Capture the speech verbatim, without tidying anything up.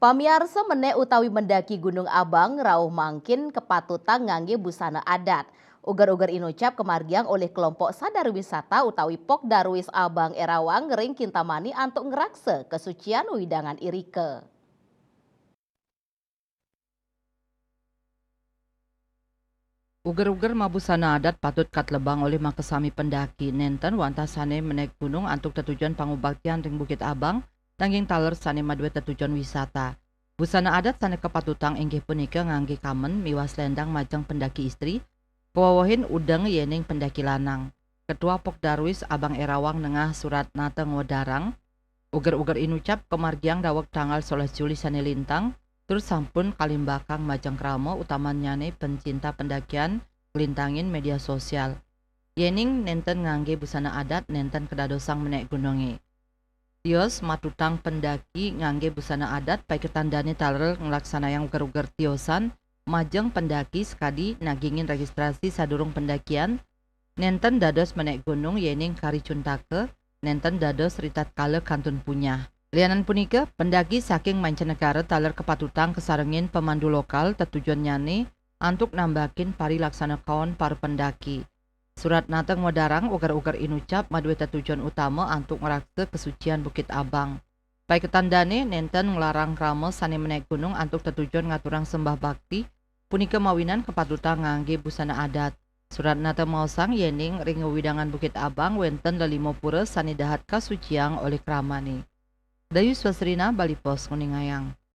Pamiarsa, menék utawi mendaki Gunung Abang rauh mangkin kapatutang nganggé busana adat. Uger-uger inucap kamargiang olih kelompok sadar wisata utawi Pok Darwis Abang Erawang ring Kintamani antuk ngraksa kasucian wewidangan irika. Uger-uger mabusana adat patut katlebang olih makasami pendaki, nénten wantah sané menék gunung antuk tetujon pangubaktian ring Bukit Abang, nanging taler sané madué tetujon wisata. Busana adat sané kapatutang inggih punika nganggé kamen miwah sléndang majeng pendaki istri, kawewehin udeng yéning pendaki lanang. Ketua Pok Darwis Abang Erawang Nengah Suratnata ngwedarang, uger-uger inucap kamargiang daweg tanggal solas Juli sané lintang, tur sampun kalimbakang majeng krama, utamannyané pencinta pendakian nglintangin média sosial. Yéning nénten nganggé busana adat, nénten kadadosang menék gunungé. Tios matutang pendaki nganggé busana adat, paiketan dané taler nglaksanayang uger-uger tiosan majeng pendaki sakadi nagingin registrasi sadurung pendakian, nénten dados menék gunung yéning kari cuntaka, nénten dados ritatkala kantun punyah. Lianan punika, pendaki saking mancanegara taler kapatutang kasarengin pamandu lokal tetujonnyané antuk nambakin parilaksana kaon para pendaki. Suratnata ngwedarang uger-uger inucap madué tetujon utama antuk ngraksa kasucian Bukit Abang. Paiketan dané nénten nglarang krama sané menék gunung antuk tetujon ngaturang sembah bakti, punika mawinan kapatutang nganggé busana adat. Suratnata maosang yéning ring wewidangan Bukit Abang wénten lelima pura sané dahat kasuciang olih kramané. Dayu Swasrina, Bali Post, nguningayang.